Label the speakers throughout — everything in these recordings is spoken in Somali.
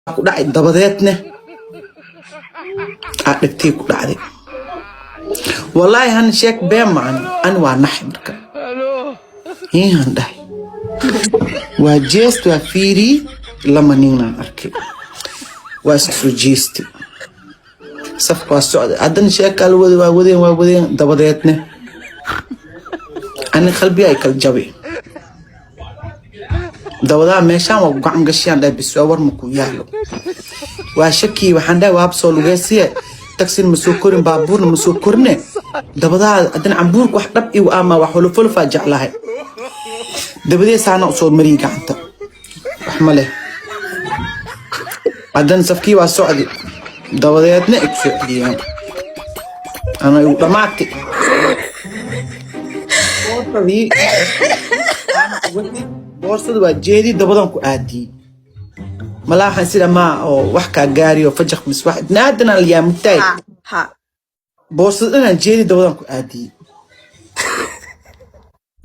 Speaker 1: Ku dhacay, dabadeedne aa dhegtay ku dhacday. Wallaahi han sheeg, been maan, ani waa naxay. Marka hiihan dhahay, waa jeest, waa fiiri, lama ninaan arkay, waa iska soo jeestay, safka waa socday. Haddana sheekaa la wada, waa wadeen, waa wadeen. Dabadeedne ani qalbiga ay kala jabay. Dabadaa meeshaan waa ku gacan gashiyaan dhahay. Bis waa war ma ku yaalo, waa shakii. Waxaan dhahay, waab soo lugeesiye, tagsin ma soo korin, baabuurna ma soo korine. Dabadaa haddana cambuurka wax dhab igu ama wax holofholofaa jeclahay. Dabadee saana usoo mariyay gacanta, wax ma leh. Haddana safkii waa socdi, dabadeedna ay kusoo celiyaan, ana igu dhammaatay. Boorsadii boorsada waa jeedi, dabadan ku aadiyey. Malaa waxaan sida maa oo wax kaa gaariyo fajaq mis wax naadan liyaa mugtaay.
Speaker 2: Ha ha.
Speaker 1: Boorsada dhanaan jeedi, dabadan ku aadiyey.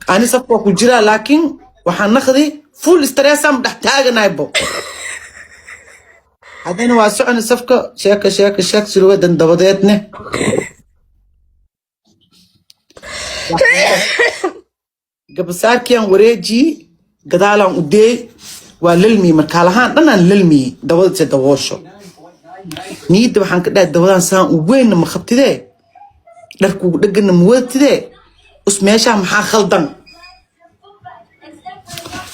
Speaker 1: Ani safka waa ku jiraa, laakiin waxaan naqdi full stressam dhex taaganahay bo. Haddana waa soconi safka, sheeka sheeka sheek silwadan. Dabadeedne gabasaarkiyan wareejiyey, gadaalaan u deey, waa lalmiyey. Markaalahaan dhanaan lalmiyey, dabada se daboosho. Niyadda waxaan ka dhahay, dabadaan saan u weynna ma qabtidee, dharkugu dhegganna ma wadatidee, us meeshaa maxaa khaldan?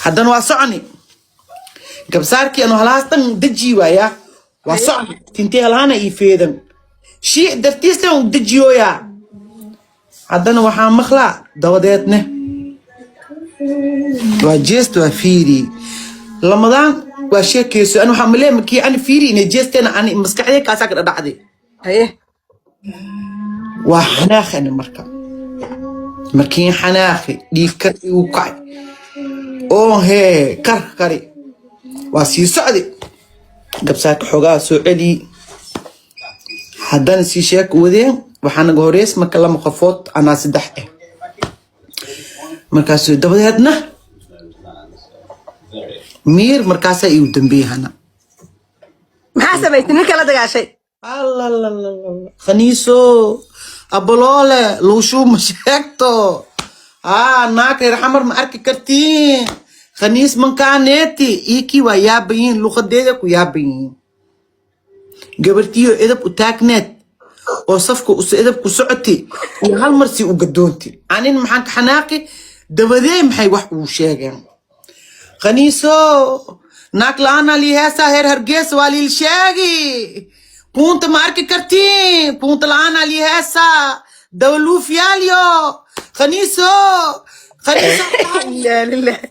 Speaker 1: Haddana waa soconi, gabsaarkii anu halahaas dhan deji waaya, waa soconi, tintee halahaana ii feedan, shiic dartiistan u dejiyooyaa. Haddana waxaa maqlaa, dabadeedne waa jeest, waa fiiri, lamadaan waa sheekeyso. Ani waxaa maleeya markii ani fiiri inay jeesteena, ani maskaxdee kaasaa ka dhadhacday. Waa xanaaqi ani. Marka markiin xanaaqi, dhiig kar igu kacay oo hee kar kari, waa sii socday, gabsaarka xoogaa soo celiyi. Haddana sii sheeka wadeen. Waxaa naga horeys marka lama qofood, anaa saddex ah. Markaasuu dabadeedna miir, markaasaa igu dambeeyey hana.
Speaker 2: Maxaa samaysay? Ninka la dagaashay?
Speaker 1: Allalalala, khaniiso abaloole luushuu ma sheegto. Aa naag reer Xamar ma arki kartiin, khaniis mankaaneeti. Iikii waa yaaban yihiin, luqadeeda ku yaaban yihiin. Gabartiyo edab u taagneed oo safka usu edab ku socoti iyo hal mar si u gadoonti. Anin maxaan ka xanaaqi? Dabadee maxay wax uu sheegeen? Khaniiso naag la-aana lii heesaa, heer Hargeysa waa liil sheegi. Kuunta ma arki kartiin, kuunta la-aana lii heesaa, dabaluufyaalyo, khaniiso, khaniiso.
Speaker 2: Inaa lillahi.